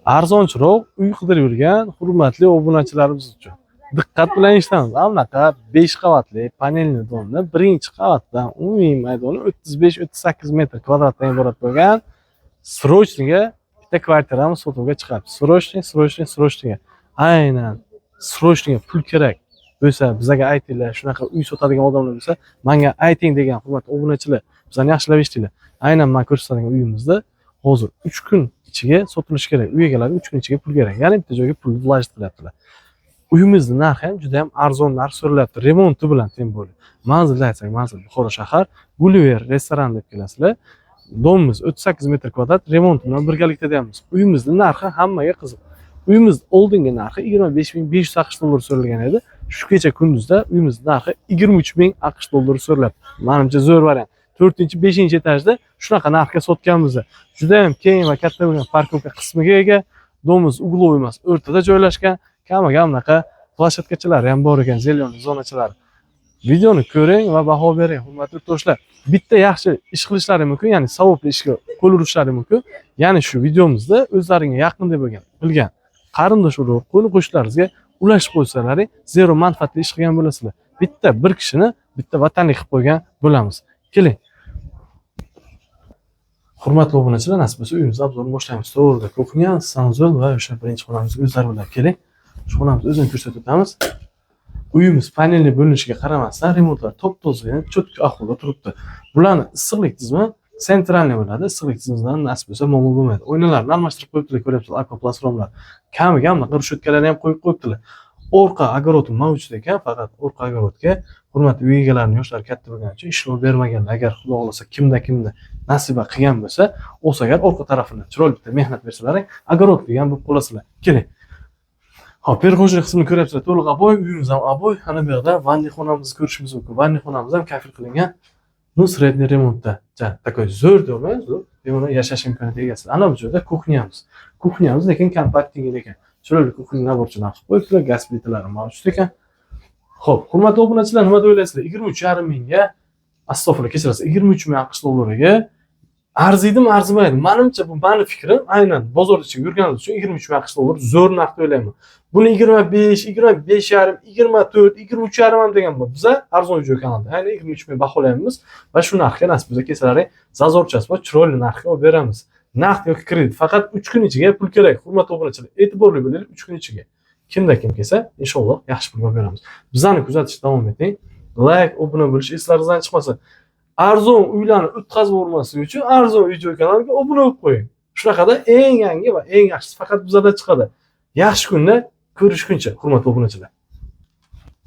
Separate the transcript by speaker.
Speaker 1: Arzonchiroq uy qidirib yurgan hurmatli obunachilarimiz uchun diqqat bilan eshitamiz. Bunaqa 5 qavatli панельный дом ni birinchi qavatdan umumiy maydoni 35-38 metr kvadratdan iborat bo'lgan срочный ga bitta kvartiramiz sotuvga chiqyapti. Срочный, срочный, срочный ga. Aynan срочный ga pul kerak bo'lsa, bizaga aytinglar, shunaqa uy sotadigan odamlar bo'lsa, manga ayting degan hurmatli obunachilar, bizani yaxshilab eshitinglar. Aynan man ko'rsatadigan uyimizda hozir 3 kun ichiga sotilishi kerak. Uy egalari 3 kun ichiga pul kerak. Ya'ni bitta joyga pulni вложить qilyaptilar. Uyimizni narxi ham juda ham arzon narx so'ralyapti. Remonti bilan, тем более. Manzilda aytsak, manzil Buxoro shahar, Gulliver restoran deb kelasizlar. Дом imiz 38 metr kvadrat, remont bilan birgalikda deyapmiz. Uyimizni narxi hammaga qiziq. Uyimiz oldingi narxi 25 500 AQSh dollari so'ralgan edi. Shu kecha kunduzda uyimiz narxi 23 000 AQSh dollari so'ralyapti. Manimcha, zo'r variant. 4-chi, 5 etajda shunaqa narxga sotganmiz. Juda ham keng va katta bo'lgan парковка qismiga ega. Дом imiz угловой emas, o'rtada joylashgan. Kamiga bunaqa площадка chalari ham bor ekan, зеленый zonachalari. Videoni ko'ring va baho bering, hurmatli yurtdoshlar. Bitta yaxshi ish qilishlari mumkin, ya'ni savobli ishga qo'l urishlari mumkin. Ya'ni shu videomizda o'zlaringga yaqin deb bo'lgan, bilgan qarindosh urug', qo'ni qo'shnilaringizga ulashib qo'ysalaring, zero manfaatli ish qilgan bo'lasizlar. Bitta bir kishini bitta vatanli qilib qo'ygan bo'lamiz. Keling. Hurmatli obunachilar, nasib bo'lsa, uyimizni обзор ini boshlaymiz. To'g'rida кухня, санузел va o'sha birinchi xonamizga o'zlari bilan keling. Shu xonamizni o'zini ko'rsatib o'tamiz. Uyimiz панельный bo'linishiga qaramasdan, remontlar top-toza, чётко ahvolda turibdi. Bularni issiqlik tizimi центральный bo'ladi. Issiqlik tizimidan, nasib bo'lsa, muammo bo'lmaydi. Oynalarni almashtirib qo'yibdilar, ko'ryapsizlar, Aquaplast romlar. Kamiga bunaqa решётка larni ham qo'yib qo'yibdilar. Orqa огород mavjud ekan, faqat orqa огород ga hurmatli uy egalarining yoshlari katta bo'lgani uchun ishlov bermaganlar. Agar, Xudo xohlasa, kimda kimda nasiba qilgan bo'lsa, olsa agar, orqa tarafini chiroyli bitta mehnat bersalaring, огород li ham bo'lib qolasizlar. Keling. Hop, прихожий qismini ko'ryapsizlar, to'liq обой, uyimiz ham обой. Ana bu yoqda vanniy xonamizni ko'rishimiz mumkin. Vanniy xonamiz ham kafel qilingan. Ну, средний remontda. Ja, такой zo'r deyolmaymiz, bemalol yashash imkoniyatiga egasiz. Ana bu joyda кухня miz. Кухня miz lekin компактный ekan. Chiroyli кухня набор chini qilib qo'yibdilar, gaz plitalari mavjud ekan. Xo'p, hurmatli obunachilar, nima deb o'ylaysizlar? 23,5 mingga, astag'firullah, kechirasiz, 23 ming AQSh dollariga arziydimi, arzimaydi? Manimcha, bu mani fikrim, aynan bozor ichida yurganimiz uchun 23 ming AQSh dollari zo'r narx deb o'ylayman. Buni 25, 25,5, 24, 23,5 ham degan bor. Biza arzon video kanalida aynan 23 ming baholayapmiz va shu narxga, nasib bo'lsa, kelsalaring, зазор chasi bor, chiroyli narxga olib beramiz. Naqd yoki kredit, faqat 3 kun ichiga pul kerak. Hurmatli obunachilar, e'tiborli bo'laylik, 3 kun ichiga. Kimda kim kelsa, inshaalloh yaxshi pulga olib beramiz. Bizani kuzatishda davom eting. Layk, obuna bo'lish eslaringizdan chiqmasin. Arzon uylarni o'tkazib yubormaslik uchun arzon video kanaliga obuna bo'lib qo'ying. Shunaqada eng yangi va eng yaxshisi faqat bizada chiqadi. Yaxshi kunda ko'rishguncha, hurmatli obunachilar.